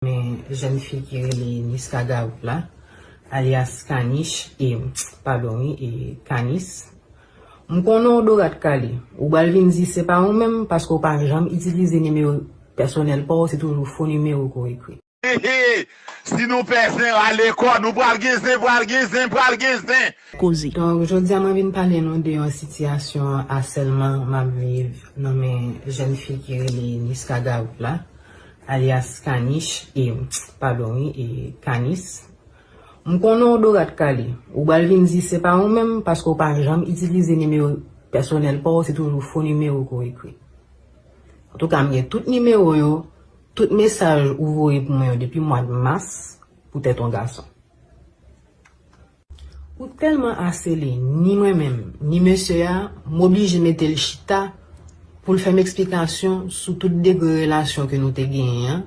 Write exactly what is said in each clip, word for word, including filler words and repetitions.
Men jèn fi ki rele Niska Garout la, alyas Kanich, e, padon wi, e, Kanis. M konnen w dorat kale. Ou pral vin di se pa ou menm, paske w pa janm itilize nimewo pèsonèl pa w, se toujou fo nimewo ke w ekri. He, he! Si nou pè zen, rale kò nou, pral gen zen, pral gen zen, pral gen zen! Koze. Donk, jodi a mwen vin pale nou de yon sitiyasyon asèlman m ap viv nan men jèn fi ki rele Niska Garout la, alyas Kanich, e, padon wi, e, Kanis. M konnen w dorat kale. Ou pral vin di se pa ou menm, paske w pa janm itilize nimewo pèsonèl pa w, se toujou fo nimewo ke w ekri. Antouka, m gen tout nimewo yo, tout mesaj ou voye pou mwen yo depi mwa mas, poutèt yon gason. Ou tèlman asele, ni mwen menm, ni mesye a, m oblije mete l chita pou l fè m eksplikasyon sou tout degre relasyon ke nou te genyen an,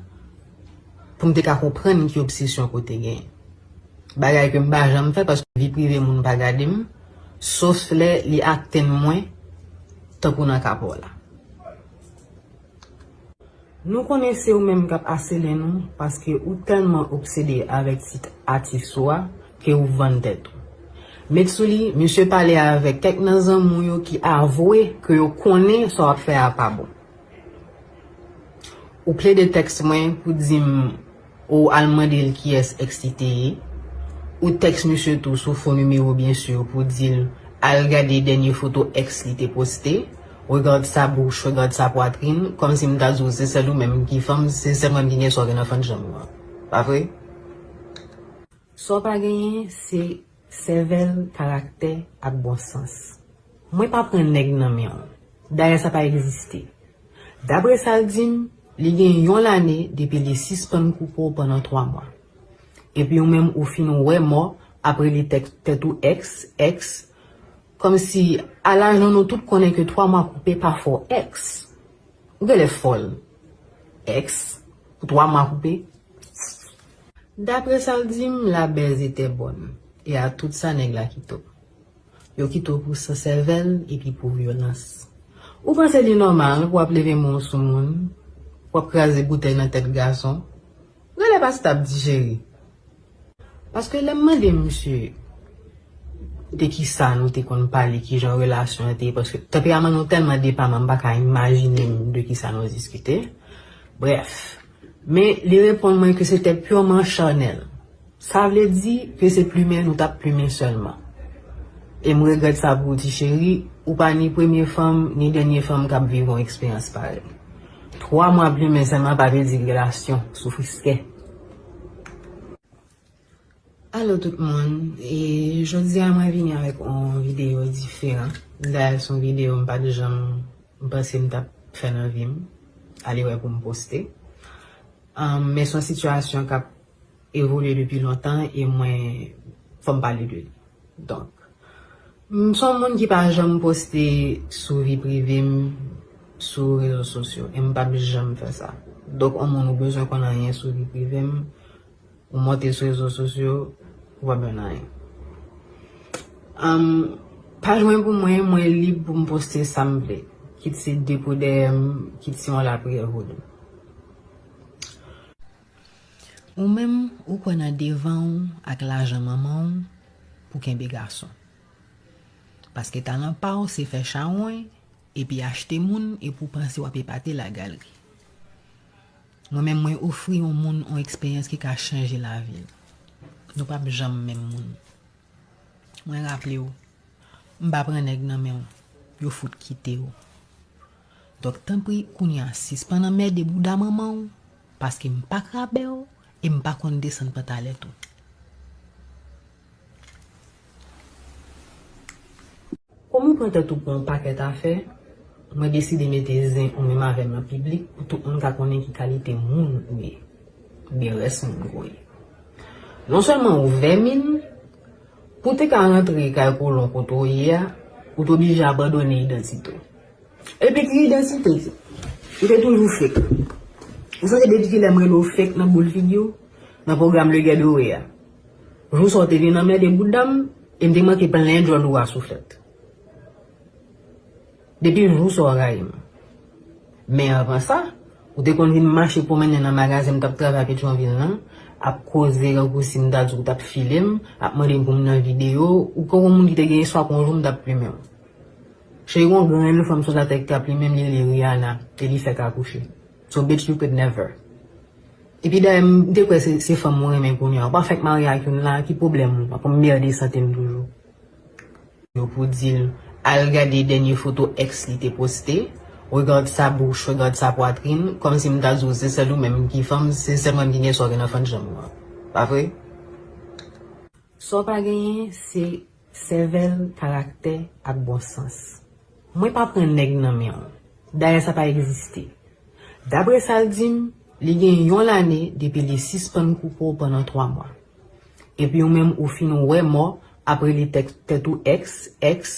pou m te ka konprann ki obsesyon ke w te genyen. Bagay ke m pa janm fè, paske vi prive moun pa gade m, sof lè li atenn mwen, tankou nan ka pa w la. Nou konnen se ou menm k ap asele nou, paske ou tèlman obsede avèk tit atis ou a ke ou vann tèt ou. Met sou li, misye pale avèk kèk nan zanmi w yo ki avwe ke yo konnen sa w ap fè a pa bon. Ou plede tèks mwen pou di m ou al mande l kiyès èks li te ye. Ou tèks misye tou sou fo nimewo, byen si, pou di l al gade dènye foto èks li te poste. Regarde sa bouche, regarde sa poitrine, kòmsi m ta di w se sèl ou menm ki fanm, se sèl mwen ki gen sa w gen nan fann janm ou an. Pa vre? Sa w pa genyen, se sèvèl, karaktè ak bon sans. Mwen pa pran nèg nan men w. Dayè sa pa egziste. Daprè sa l di m, li gen yon lane depi li sispann koupe w pandan twa mwa. Epi ou menm ou fin wè mò ap rele tèt ou èks, èks, kòmsi a laj nou nou tout konnen ke twa mwa koupe pa fè w èks. Ou genlè fòl. Èks, pou twa mwa koupe. Daprè sa l di m, la baise était bonne. E a tout sa nèg la kite w. Yo kite w pou san sèvèl epi pou vyolans. Ou panse li nòmal pou w ap leve men w sou moun, pou w ap kraze boutèy nan tèt gason? Genlè pa stab ti cheri. Paske lè m mande misye de kisa nou te konn pale, kijan relasyon an te ye, paske tanperaman nou tèlman depaman, m pa ka imajine m de kisa nou diskite. Brèf, men li reponn mwen ke se te purement charnel. Sa vle di ke se plimen nou t ap plimen sèlman. E m regrèt sa pou ou, ti cheri, ou pa ni premye fanm, ni dènye fanm k ap viv yon eksperyans parèy. Twa mwa plimen sèlman pa vle di relasyon, soufriskè. Alo tout moun, e jodi a mwen vini avèk yon videyo diferan. Dayè se yon videyo m pa t janm panse m t ap fè nan vi m, ale wè pou m poste. Ahn, men se yon sitiyasyon k ap evolye depi lontan e mwen, fò m pale de li. Donk, m se yon moun ki pa janm poste sou vi prive m sou rezo sosyo e m p ap janm fè sa. Donk, yon moun ou bezwen konn anyen sou vi prive m, ou monte sou rezo sosyo, ou p ap jwenn anyen. Ahn, paj mwen pou mwen, mwen lib pou m poste sa m vle. Kit se depo dèyè m, kit se yon lapriyè vodou. Ou menm, ou kwè nan devan w ak lajan manman w pou kenbe gason. Paske talan pa w se fè chawony epi achte moun epi w panse w ap epate lagalri. Mwen menm, mwen ofri yon moun yon eksperyans ki ka chanje lavi l. Nou p ap janm menm moun. Mwen raple w, m pa pran nèg nan men w, yo fout kite w. Donk, tanpri, kounye a, sispann anmède bouda manman w, paske m pa krabè w e m pa konn desann pantalèt ou. Kòm ou pran tèt ou pou yon pakèt afè, mwen deside mete zen ou menm avè m nan piblik pou tout moun ka konnen ki kalite moun ou ye. Oubyen rès moun ke w ye. Non sèlman ou vèmin, pou w te ka rantre kay kolon kote w ye a, ou te oblije abandone idantite w. Epi ki idantite? Ou te toujou fake. Ou sonje depi kilè m rele w fake nan boul figi w, nan pwogram Le Guet Doré a? Jou sa w te vin anmède bouda m, e m te manke plen djòl ou a souflèt. Depi jou sa w rayi m. Men anvan sa, Ou te konn vin mache pwomennen nan magazen m t ap travay Petyonvil lan, ap koze tankou si m ta di w t ap file m, ap mande m pou m nan videyo, ou konn moun ki te gen espwa pou yon jou m t ap plimen w. Cheri, gon grenn fanm sou latè ki ka plimen m, li rele Rihanna, e li fèk akouche. So bitch, you could never. Epi dayè, m te kwè se, se fanm ou renmen kounye a. Ou pa fèk marye ak youn la, ki pwoblèm ou? Ap anmède sante m toujou. Yo pou di l, al gade dènye foto ex li te poste, regarde sa bouche, regarde sa poitrine, kòmsi m ta di w se sèl ou menm ki fanm, se sèl mwen ki gen sa w gen nan fannjanm ou an. Pa vre? Sa w pa genyen, se sèvèl, karaktè ak bon sans. Mwen pa pran nèg nan men w. Dayè sa pa egziste. Daprè sa l di m, li gen yon lane depi li sispann koupe w pandan twa mwa. Epi ou menm ou fin wè mò ap rele tèt ou ex, ex,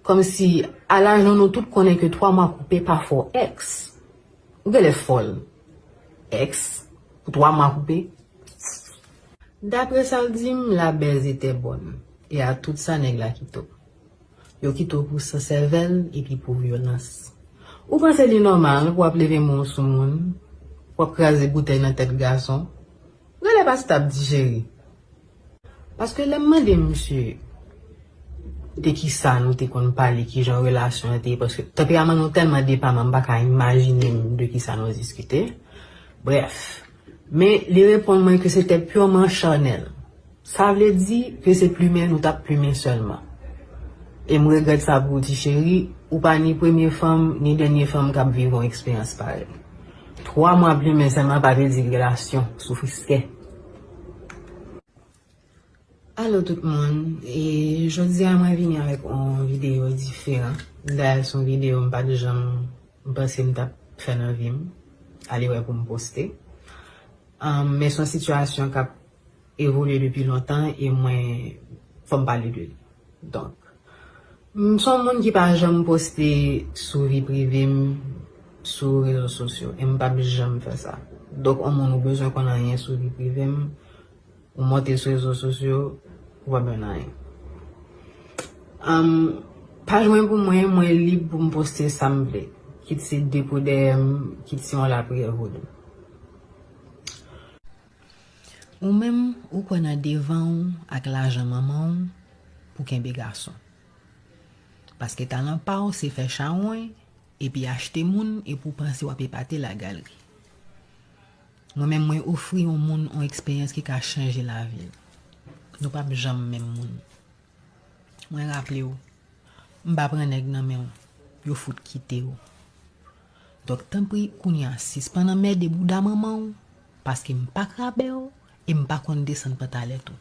kòmsi a laj nou nou tout konnen ke twa mwa koupe pa fè w ex. Ou genlè fòl. Ex, pou twa mwa koupe. Daprè sa l di m, la baise était bonne. E a tout sa nèg la kite w. Yo kite w pou san sèvèl epi pou vyolans. Ou panse li nòmal pou w ap leve men w sou moun, pou w ap kraze boutèy nan tèt gason? Genlè pa sa w t ap di, cheri. Paske lè m mande misye de kisa nou te konn pale, kijan relasyon an te ye, paske tanperaman nou tèlman depaman, m pa ka imajine m de kisa nou diskite. Brèf, men li reponn mwen ke se te purement charnel. Sa vle di ke se plimen nou t ap plimen sèlman. E m regrèt sa pou ou, ti cheri, ou pa ni premye fanm, ni dènye fanm k ap viv yon eksperyans parèy. Twa mwa plimen sèlman pa vle di relasyon, soufriskè. Alo tout moun, e jodi a mwen vini avèk yon videyo diferan. Dayè se yon videyo m pa t janm panse m t ap fè nan vi m, ale wè pou m poste. Ann, men se yon sitiyasyon k ap evolye depi lontan e mwen, fò m pale de li. Donk, m se yon moun ki pa janm poste sou vi prive m sou rezo sosyo e m p ap janm fè sa. Donk, yon moun ou bezwen konn anyen sou vi prive m, ou monte sou rezo sosyo, ou p ap jwenn anyen. Ann, paj mwen pou mwen, mwen lib pou m poste sa m vle. Kit se depo dèyè m, kit se yon lapriyè vodou. Ou menm, ou kwè nan devan w ak lajan manman w pou kenbe gason. Paske talan pa w se fè chawony epi achte moun epi w panse w ap epate lagalri. Mwen menm mwen ofri yon moun yon eksperyans ki ka chanje lavi l. Nou p ap janm menm moun. Mwen raple w, m pa pran nèg nan men w, yo fout kite w. Donk, tanpri, kounye a, sispann anmède bouda manman w, paske m pa krabè w e m pa konn desann pantalèt ou.